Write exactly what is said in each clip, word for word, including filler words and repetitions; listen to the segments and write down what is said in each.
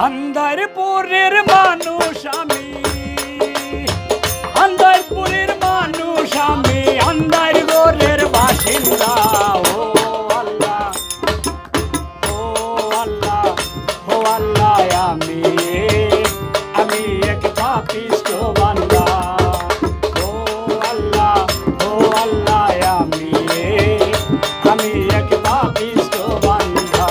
আন্দারপুরের মানুষ আমি, আন্দারপুরের মানুষ আমি, আন্দার ঘরের বাসিন্দা। ও আল্লাহ, ও আল্লাহ, ও আল্লাহ, আমি, আমি এক পাপিষ্ঠ বান্দা। ও আল্লাহ, ও আল্লাহ, আমি, আমি এক পাপিষ্ঠ বান্দা।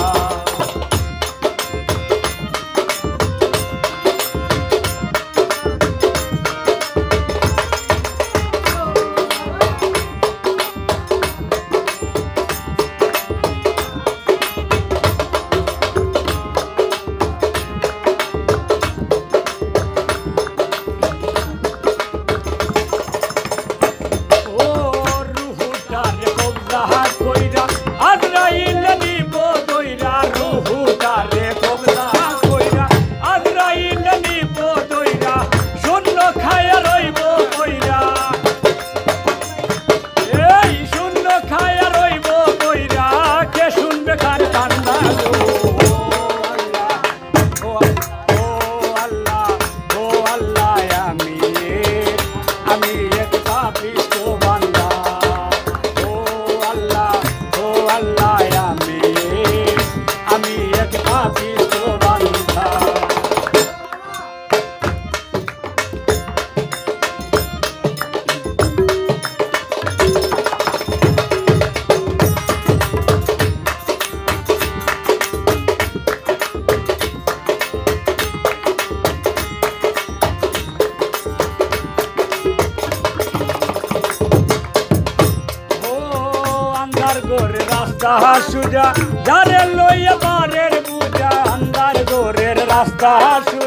ও রুহুটারে কবজা কইরা, আজরাইল নিব দইরা। রুহুটারে কবজা কইরা, আজরাইল নিব দইরা। শূন্য খায়া রইব কইরা, এই শূন্য খায়া রইব কইরা। কে শুনবে কার কান্না গো? ও আল্লাহ, ও আল্লাহ, ও আল্লাহ, আমি, আমি এক পাপিষ্ঠ বান্দা। ও আল্লাহ, ও আল্লাহ, আমি, আমি এক পাপিষ্ঠ বান্দা। ও আন্দার ঘরের রাস্তা সুজা, যারে লইয়া বারের বুঝা। আন্দার ঘরের রাস্তা সুজা,